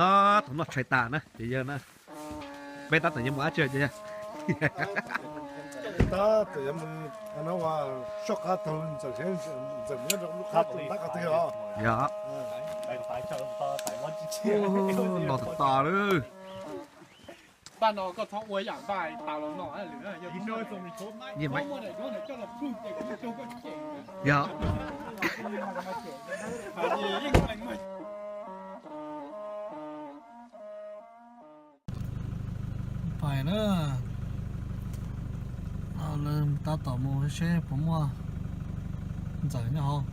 Thaum no tshais tas na ces yawg na, peb tab tom yuav mus dab tsi ces yawg? Tab tom yuav mus soj qab taug Ntxawm, Ntxawm nyob rau lub qab tab qab twg os? Yog. Los tom tom lawm. Yog. Pais na, tab tom mus seb puas muaj Ntxawm nyob hauv.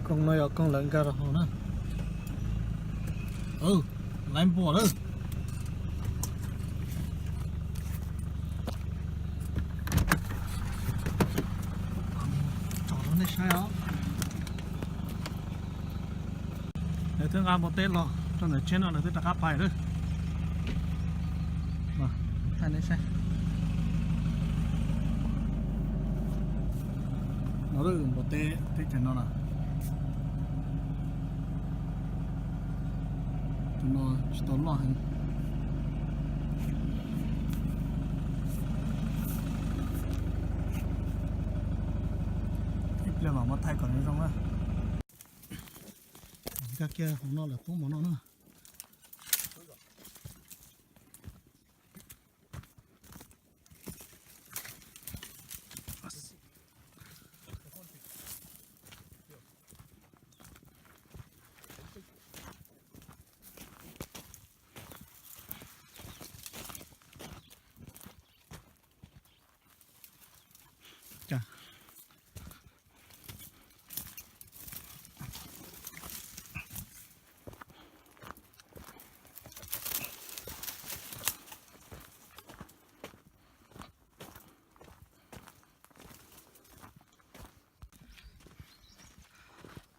Koog no yog koog lawv nkag rau hauv na. Laiv npua lawm. Tsom rau nej saib os. Lawv twb nqa npua teb los rau ntawm tsheb no lawv twb rov qab pais lawm. Thaij nej saib. No lawm npua teb teb chaws no na. Tus no tsis tau loj heev. Ib pliag mam muab thaij kom zoo zoo na. Nkag kiag hauv no lawm poob mov no na.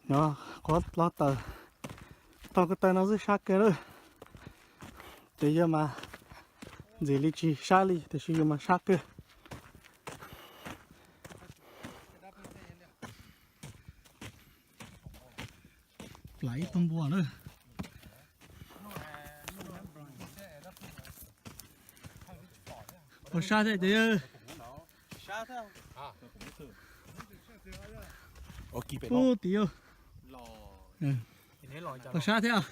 Nyob qhuav ploj taws, tog ko taw no xwb sab kawg lawm. Ces yawg mas ntxim li tsis sab li tiam sis yus mas sab kawg. Plam ib tug npua na. Puas sab thiab ces yawg? Ub tim yawg. Puas sab thiab?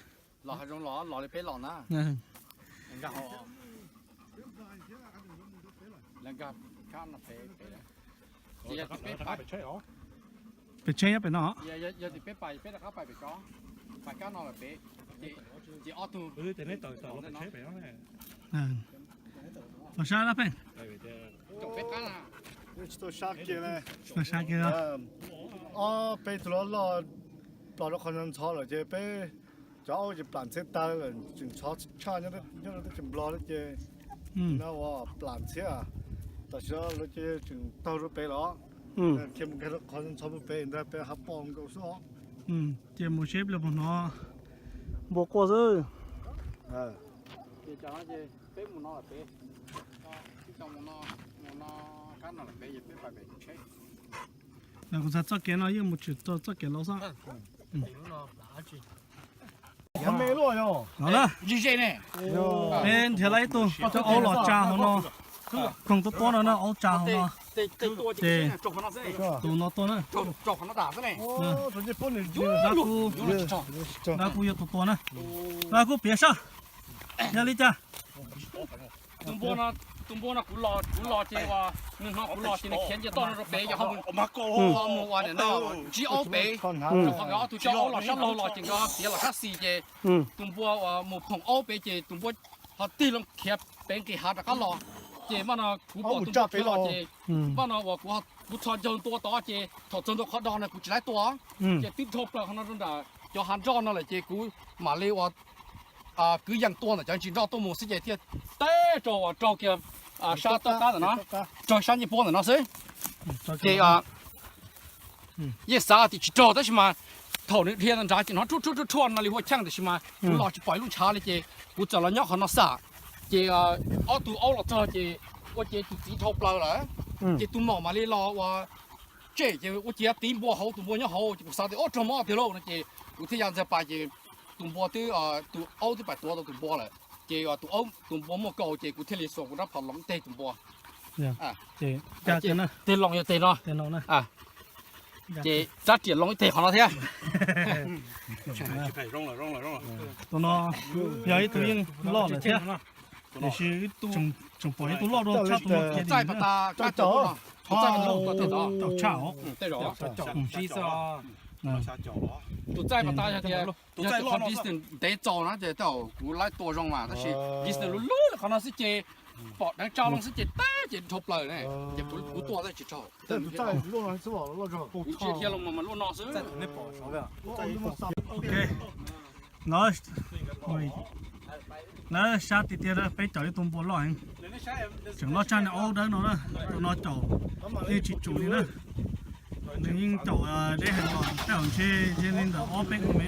Pem tsheb nyob pem no. Puas sab dab pheej? Puas sab kiag? Ob peb tug loj loj plos rau qhov ntxhov ntxhov lawm ces peb cov aub ces plam ntxhiab tag lawm, tseem ntxhov tshaj nyob rau teb chaws Nplog thiab ces no uas plam ntxhiab. Tam sim no lawv ces tseem taug rau pem los, khiav mus nkag rau qhov ntxhov mus pem ntag, pem hav pos nkaus xwb os. Ces mus seb pliag puas hnov npua quaj xwb. Kuv xav txoj kev no yeej mus tsis txog txoj kev laus xwb. Los na, peb nrhiav tau ib tug aub los tsa hauv no, khoom tuab tuab no na, aub tsa hauv no. Ces tus no tuaj na. Dab Kub, Dab Kub yog tus tua na. Dab Kub piav sab, yog li cas? Tus npua no kuv los, kuv los ces uas nws hnov kuv los ces nws khiav nce toj no rau pem, yog ho mus ua nim no ntsib aub pem, rau qhov nkawd ob tug coj aub los sab laug los ces nkawd khiav los sab xis ces tus npua uas mus phoom aub pem ces tus npua ho tig loo khiav pem nqis hav rov qab los. Ces mas no kuv pom tus npua khiav los ces mas no uas kuv, kuv txhos caug ntua tod ces thaum txog ntua qhov do no kuv tsis laib tua, ces twb dhau plaws qhov no rau nram cov hav nroj no lawm ces kuv mam li ua kwv yees tua ntawm cov ntsis nroj tuaj mus xwb ces thiaj teb rau uas raug kiag sab tab tab ntawm no, raug sab ncej puab ntawm no xwb. Ces yeej xav tias tsis raug tab sis mas thaum nws dhia nrad ces hnov rhuaj rhuaj rhuaj rhuaj no li hua cheej tab sis mas kuv los tsis pom ib lub ntshav li ces kuv txawm los nyob qhov no xam. Ces ob tug aub los txog ces ua ces tus txiv dhau plaws lawm, ces tus maum mam li los ua tsej ces ua ciav tiv npua hauv, tus npua nyob hauv ces kuv xav tias ob raug mob tiag lauj no ces kuv thiaj ya ntxag pas ces tus npua twb, tus aub twb pais tuav tau tus npua lawm. Ces tus aub, tus npua muaj kaus ces kuv thiaj li xuas kuv rab phom loos ib teg tus npua. Teg loos yog teg no. Ces rab riam loos ib teg qhov no thiab. Tus no yog ib tug yeej loj lawm thiab, tiam sis tseem pom ib tug loj dua tshaj tus no kiag li. Txaij pas tas, txaij pas tas, txaij pas tas, txaij pas tas, tshaj os. Tus txaij pas tas yog tias, yog tias qhov distance ntev txaus na ces tej zaum kuv laib tua zoo mas tab sis distance lub lub li qhov no xwb ces pom deev tsa loo xwb ces tab ces dhau plaws ne. Ces kuv, kuv tua thiaj tsis raug. Kuv dhia los mas mas luaj no xwb. Lawv, lawv sab tiag tiag na, peb caum ib tug npua loj heev, tseem loj tshaj niag aub dawb no na. Tus no caum yeej tsis tsum li na. Nws yeej caum deb heev los tej zaum ntshe ze li ntawm ob peb km.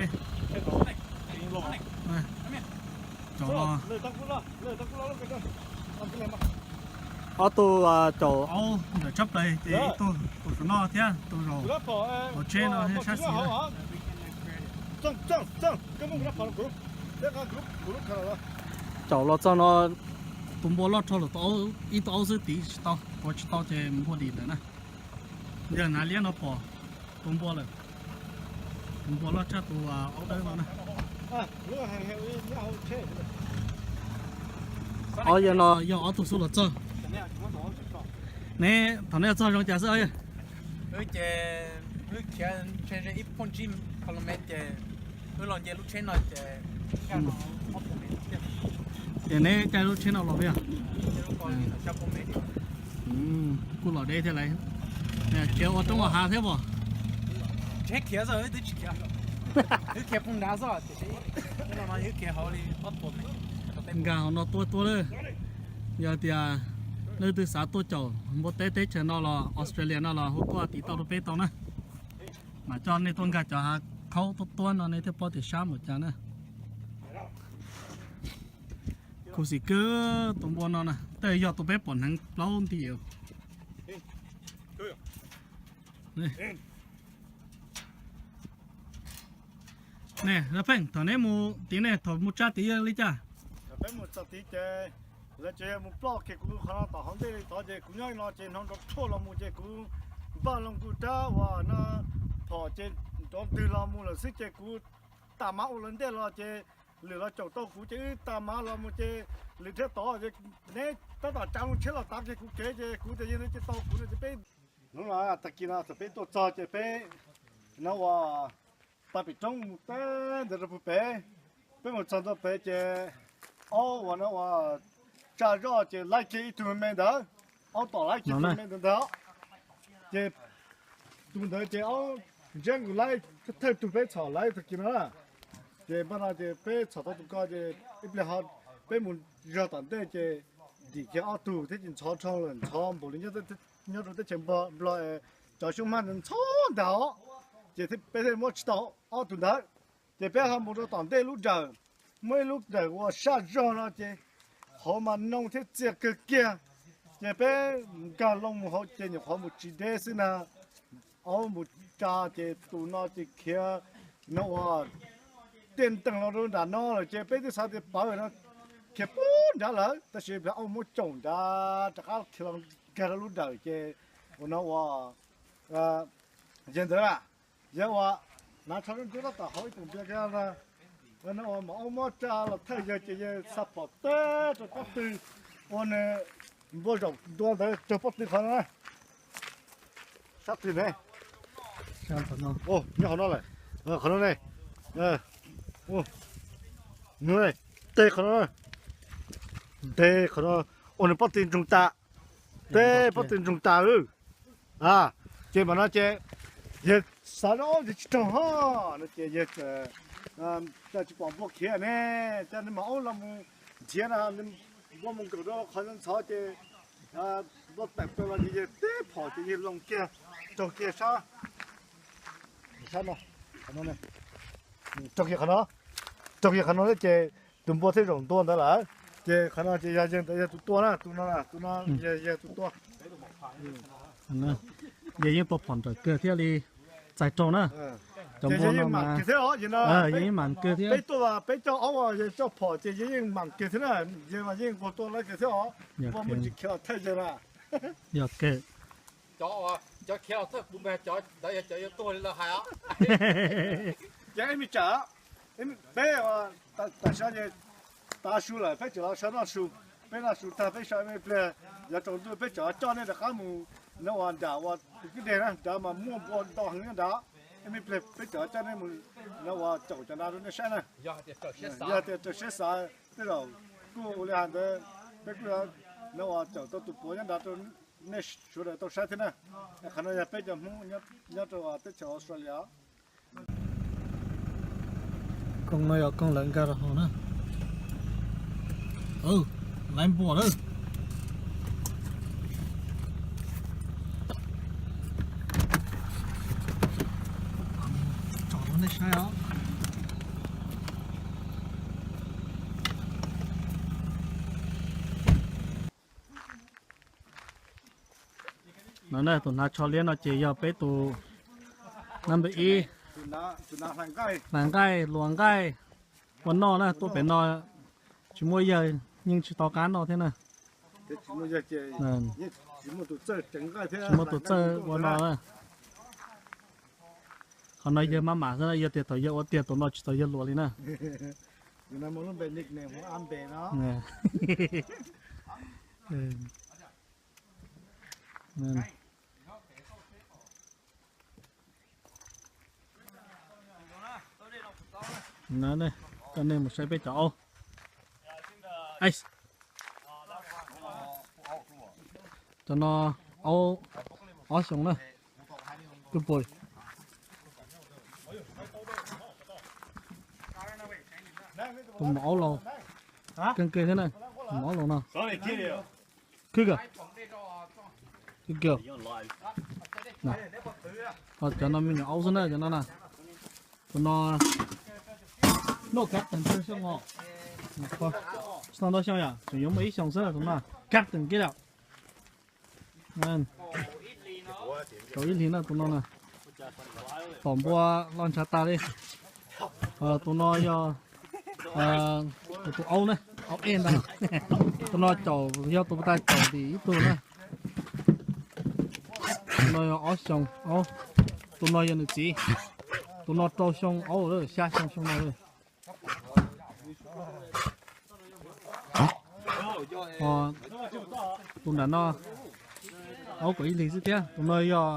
Caum los ob tug caum aub ntawm tshab plaws ces ib tug tus saum no thiab tus zaum hauv tsheb no thiab sab xis. Caum los txog no tus npua loj rho lawm ib tug aub xwb tiv tsis tau, tuav tsis tau ces npua dim ntawd na. Yog hnav liab no pom tus npua lawm. Tus npua loj tshaj tus aub dawb no na. Ob yawg no yog ob tug xub los txog. Neb thaum neb txog zoo cas xwb ob yawg? Wb ces wb khiav ntshe ib puag tsib km ces wb los nce lub tsheb no ces ces neb caij lub tsheb no los yog? Kuj los deb thiab lauj. Khiav ua roob ua hav thiab os. Tsheb khiav xwb, wb twb tsis khiav. Wb khiav puag nrad xwb tiam sis no wb khiav hauv li ob puas mev. Nkag hauv no tuaj tuaj lawm. Yog tias leej twg xav tuaj caum npua teb teb chaws no los Australia no los hu tuaj tiv tauj rau peb tau na. Mam coj nej tuaj nkag cov hav khaub tuab tuab no nej thiaj paub tias sab npaum cas na. Khuv xim kawg tus npua no na, tej yog tus peb pom hneev plaub nti. Ne, Pheej, thaum neb mus tid ne, thaum mus tsa tid yog li cas? Peb mus txog tid ces lawv tseem mus ploj kiag kuv qhov no tom hauv ntej li tod ces kuv nyob no ces hnov nrov rhuaj los mus ces kuv npaj loo kuv rab uas no phom ces nrov ntwg los mus lawm xwb ces kuv tas mav ua lawv ntej los ces lwm los caum tau kuv ces wb tas mav los mus ces lwm thiab tod ces neb tab tom tsa loo tsheb los tav kiag kuv kev ces kuv tias yog li ces tau kuv no ces peb hnub no tag kis no txawm peb tuaj txog ces peb no uas pab pem roob mus teb ntawd rau puag pem. Peb mus txog ntua pem ces aub uas no uas tsa zoj ces laib kiag ib tug me me ntawd, aub tom laib kiag tus me me ntawd ntag. Ces tus ntawd ces aub ntseb nkaus laib thawj tug peb txhom laib tag kis no na. Ces npaj no ces peb txhom tau tus ko ces ib pliag ho peb mus zog tom ntej ces dim kiag ob tug thiab ces ntxhov dhau lawm, ntxhov npaum li nyob rau teb chaws Nplog es cov xyoob hmab ntxhov ntag os. Ces peb thiaj muab tsis tau ob tug ntawd. Ces peb ho mus rau tom ntej lub dawm, muaj ib lub dawm uas saj zog no ces hauv mas noo thiab txias kawg kiag. Ces peb nkag loo mus hauv ces nyuam qhuav mus tsis deb xwb na, aub mus tsa ces tus no ces khiav no uas tiaj nteeg los rau nram no lawm ces peb twb xav tias pawv no khiav puag nrad lawm tab sis aub muab caum nrad rov qab khiav los nkag rau lub dawm ces uas no uas yawg ntawd a, yawg uas hnav tsho nruab nruab tab tom hauv ib tus npias kiag no uas mam aub muab tsa los thawj yawg ces yawg xa phom teb rau pob tw ua nws npua zaum ntua ntawd raug pob tw qhov no na. Sab twg ne? Nyob qhov no lawm, qhov no ne, teg qhov no. Tej qhov no ua nws pob tw ntsoog tas, tej pob tw ntsoog tas. Ces mas no ces yawg xav no ces tsis raug ho no ces yawg coj tsis pom npua khiav ne, coj nws mam ub los mus nrhiav na, npua mus nkaum rau qhov ntxhov ces npua tawm plaws los ces yawg teb phom ces yawg loo kiag, raug kiag sab, sab no, raug kiag qhov no, raug kiag qhov no ces tus npua thiaj zaum ntua ntawd lawm. Ces qhov no ces yog yawg ntawd yog tus tua na, tus no, tus no yog yawg tus tua. Yawg yeej tua phom nrawm kawg thiaj li txais raug na. Cov npua no mas yawg yeej mam kawg thiab. Peb tuaj peb coj aub yawg coj phom ces yawg yeej mam kawg thiab na, yawg mas yeej nquag tua lawv kawg thiab os. Npua muaj tsis khiav thaij yawg na. Yog kawg. Cov khiav los txog kuv mas cov ntawd yog cov yuav tuag li lawv hais os. Ces ib me tsam peb tam sim no tav su lawm peb tseem los sawv noj su, peb noj su tag peb sawv ib me pliag, yog tsaus ntuj peb tseem coj nej rov qab mus no uas nram uas tus kwj deg na, nrad mas muaj npua ntau heev nyob nrad. Ib me pliag peb tseem coj nej mus no uas caum cov nrad rau nej saib na. Yog tias raws siab xav tej zaum kuj ua li hais ntawd, peb kuj no uas caum tau tus puav nyob nrad rau nej sawv daws tau saib thiab na. Qhov no yog peb cov Hmoob nyob rau teb chaws Australia. Koog no yog koog lawv nkag rau hauv na. Laiv npua lawm. Tsom rau nej saib os. No na, tus hnav tsho liab no ces yog peb tus number ib, hnav nqaij, luas nqaij ua noj na. Tuaj pem no tsis muaj yawg yeej tsis tau qab noj thiab na. Tsis muaj tus txawj ua no na. Qhov no yawg maj mam xwb na, yog tias thaum yawg ua tiag tus no tsis tau yawg luam li na. Coj nej mus saib peb cov aub. Cov no aub ob xyoos na. Good boy. Tus maum aub laus, keej kiag thiab na, tus maum aub laus no. Good girl. Good girl. Cov no me nyuam aub xwb na, cov no na. Tus no noj kab teeg peb xyoo os. Tsis tau ntau xyoo yom, tseem yuav muaj ib xyoos xwb tus no. Kab teeg kiag lawm. Kaum ib hlis na tus no na. Tom npua los ntshav tas li. Tus no yog tus aub na, aub ej ntag. Tus no caum, yog tus puag ta caum tim ib tug na. Tus no yog ob xyoos aub. Tus no yog nws txiv. Tus no rau xyoo aub lawm, xya xyoo xyoo no lawm. Tus nram no aub kaum ib hlis xwb thiab. Tus no yog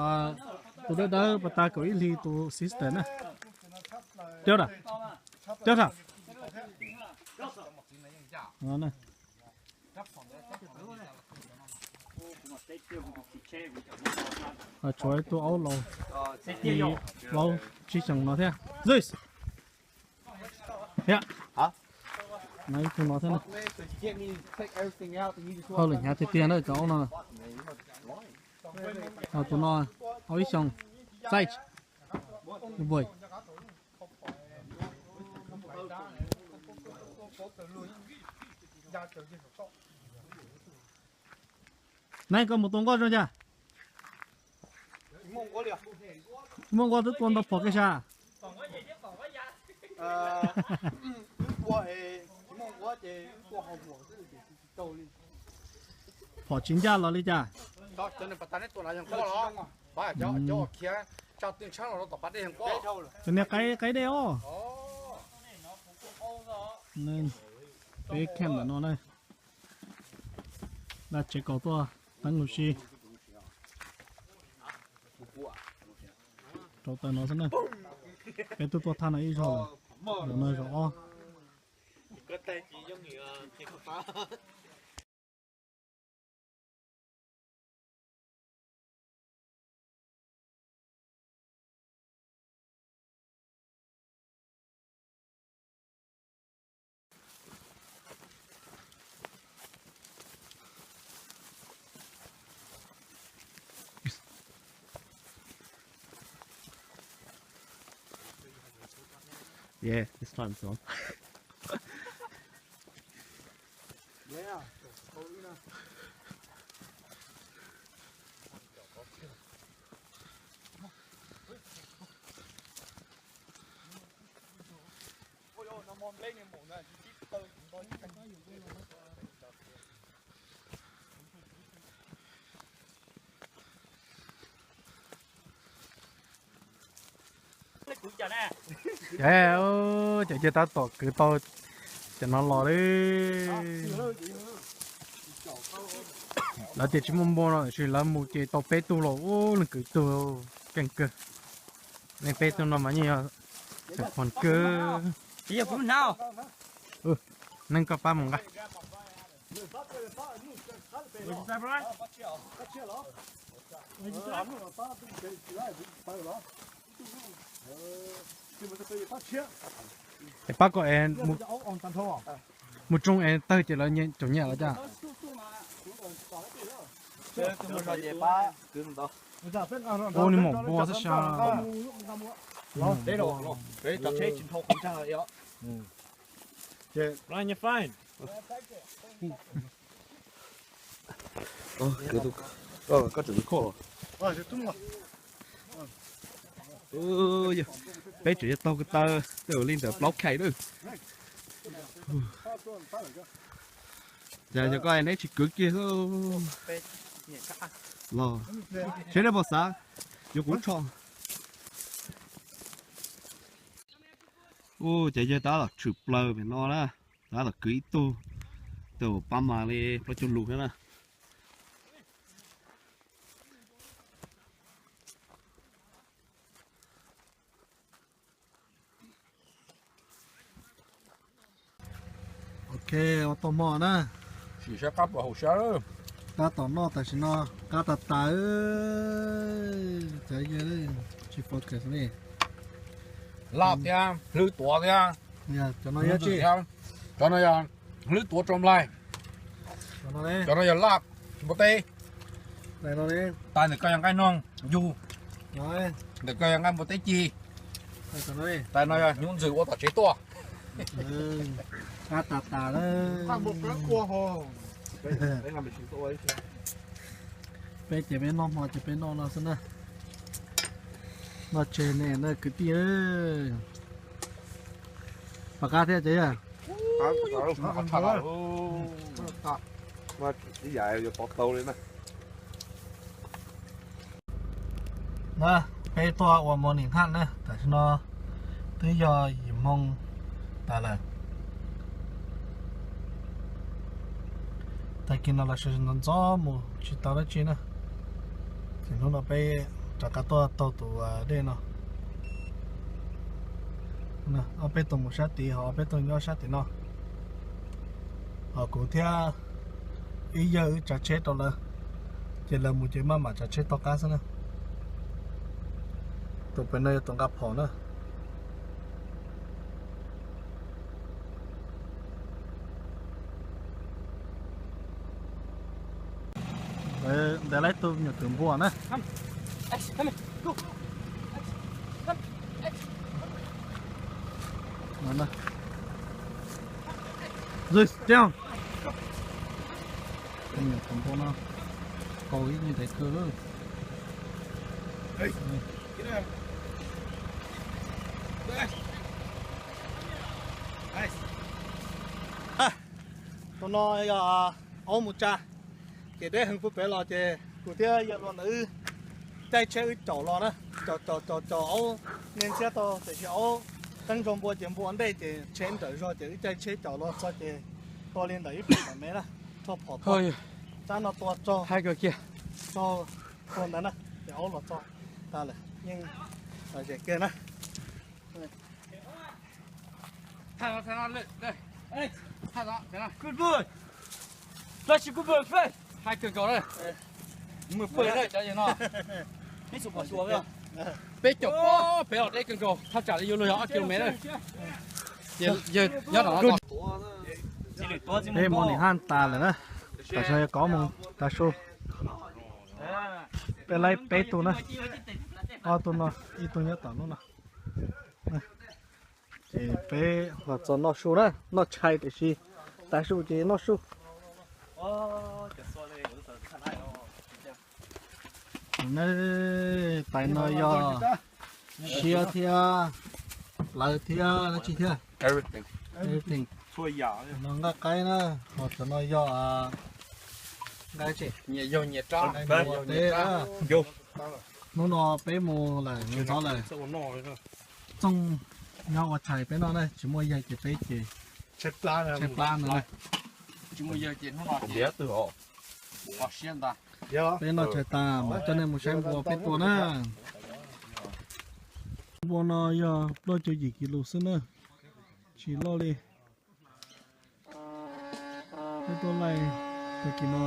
tus dawb dawb puag ta kaum ib hlis tus sister na. Cab ra, cab ra. Tshuav ib tug aub laus, aub tsib xyoos no thiab. Thiab no ib tug no thiab. Hauj lwm hnyav tiag tiag na cov aub no. Tus no aub ib xyoos, Sage. Neb, koj mus tua nqoj zoo cas? Tsis muaj nqua twb tua ntau phom kiag sas. Phom tsis ncaj los li cas? Cov niag qaib qaib dej os. Peb camp ntawm no na. Dab tsev kaus tuaj teeb lub sij. Rau taws no xwb na. Peb twb tuaj thaj no ib zaug lawm. Zaum no zaum ob. Koj tag tsis yooj yim, ces koj pab. Yeah, this time it's on. Ces, ces tab tom kwv tau cov no los li. Lawv tias tsis muaj npua no tiam sis lawv mus ces tau peb tug los ub, leej kwv tug keej kawg. Leej peb tug no mas yeej yog xeem Hmoob kawg. Neeg koj pab mus nqa. Es pab kom es mus tsoo es tawg ces lawv tseem nyiam los cas? Ua nws maum npua xwb sas. Peb tseem yuav taug ko taw tej ua li ntawm plaub khais lawm. Cas yog koj neb tsis kwv kiag xwb los? Seb neb puas xav yuav kuv tsho. Ua cas yawg tab tom tshwm plaws pem no na, tab tom kwv ib tug, tab tom pab mas li plaub caug lus thiab na. Ok, ua tau hmo na. Sim saib qab puas haum siab. Tab tom noj tam sim no, qab tas tas. Cov tsis focus li. Laj thiab hlwb tuav thiab. Cov no yog, cov no yog hlwb tuav rau nplaig. Cov no yog laj npua teb. Tais ntawm ko yog nqaij noog yug. Ntawm ko yog nqaij npua teb ci. Tais no yog hnyuv ntxwm ua tom tsev tuaj. Qab tas tas. Peb ces peb noj hmo ces peb noj no xwb na. Noj tseg ne na kwv tij. Pom qab thiab ces yog. Ib yam yuav pov tau li na. Na, peb tuaj ua mov nim haj na, tam sim no twb yog yim moo tas lawm. Tag kis no los sawv ntxov ntxov mus tsis tau dab tsi na. Ces hnub no peb rov qab tuaj taug tus dej no. Ob peb tug mus sab tid, ho ob peb tug nyob sab tim no. Ho kuv thiab ib yawg wb tsav tsheb rau lawv, ces lawv mus ces maj mam tsav tsheb tom qab xwb na. Tus pem no yog tus nqa phom na. Ntawd lawv tus nyuam kwv npua na. Nyuam kwv npua no, kaus ib nyuag ntawd kawg lawm. Tus no yog aub mus tsa, ces deb heev puag pem los ces kuv thiab yawg luag ntawd wb caij tsheb wb caum los na, caum caum caum caum aub, niaj ntxiab tau tiam sis aub teeb zog npua ces npua ntej ces tsheb nrawm zog ces wb caij tsheb caum los txog ces tua li ntawm ib puas mev na, rho phom tag, tsab no tua txog, txog tua ntawd na, ces aub los txog tag lawm, yeej lom zem kiag na. Peb caum pob pem los deb kawg nkaus, thaj tsam li yuav luag yog ob kilomev na. Ces yawg nyob no, peb mus nim haj tas lawm na, tam sim no yog kaum moos tav su. Peb laib peb tug na, ob tug no, ib tug nyob tom hnub no. Peb los txog noj su na, noj tshais tiam sis tav su ces noj su. Tais no yog siab thiab, plawv thiab, dab tsi thiab, everything. No nqaij qaib na, ho cov no yog nqaij teb. Hnub no peb mus lawm ntxov lawm, txooj nyob ua tshais peb noj na, tsis muaj yawg ces peb ces tshaib plab no. Peb noj tshais tas mam coj nej mus saib npua peb tua na. Npua no yog plaub caug yim kis lus xwb na, tsis loj li. Peb tuaj laij tag kis no,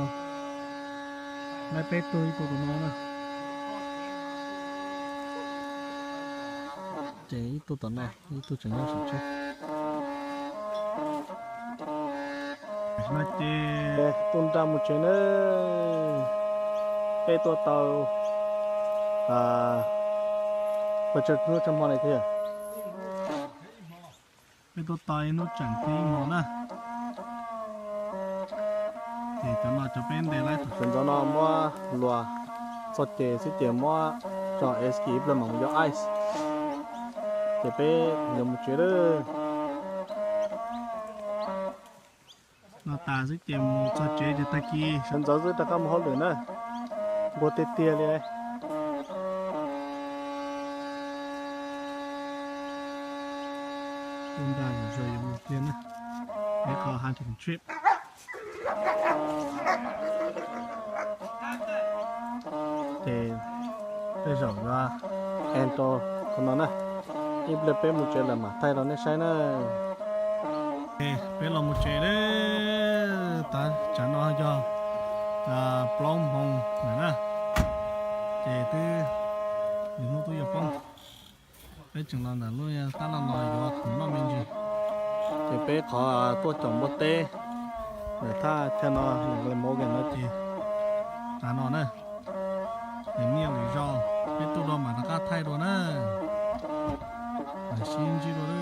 laij peb tug ib tug tom no na. Ces ib tug tom no, ib tug tseem nyob saum tsheb. No ces tus nra mus tsev na, peb tuaj tau pes tsawg hnub tsawg hmo li thiab? Peb tuaj tau ib hnub tseem thiab ib hmo na. Ces cov no cov peb ntes laij thaum sawv ntxov no muab luas txog ces xwb ces muab tso es kis ib pliag mam mus yuav ice. Ces peb yuav mus tsev lawm. No tas xwb ces mus txog tsev ces tag kis sawv ntxov xwb rov qab mus hauj lwm na. Npua tiag tiag li. Tus nra zom zaws yuav mus kiag na, peb qhov hunting trip. Ces tej zaum yuav end rau qhov no na, ib pliag peb mus tsev lawm mam thaij rau nej saib na. Peb los mus tsev lawm, tav tsam no yog plaub moos lawm na, ces twb, hnub twb yuav poob. Peb tseem los ntawm lub tab laj no yuav khoom noj me ntsis. Ces peb qhov tuaj caum npua teb ntawm thaj chaw no, Glen Morgan no ces tav no na, nws niaj lwm zaus peb tuaj dua mam rov qab thaij dua na. Mam sib ntsib dua lawm.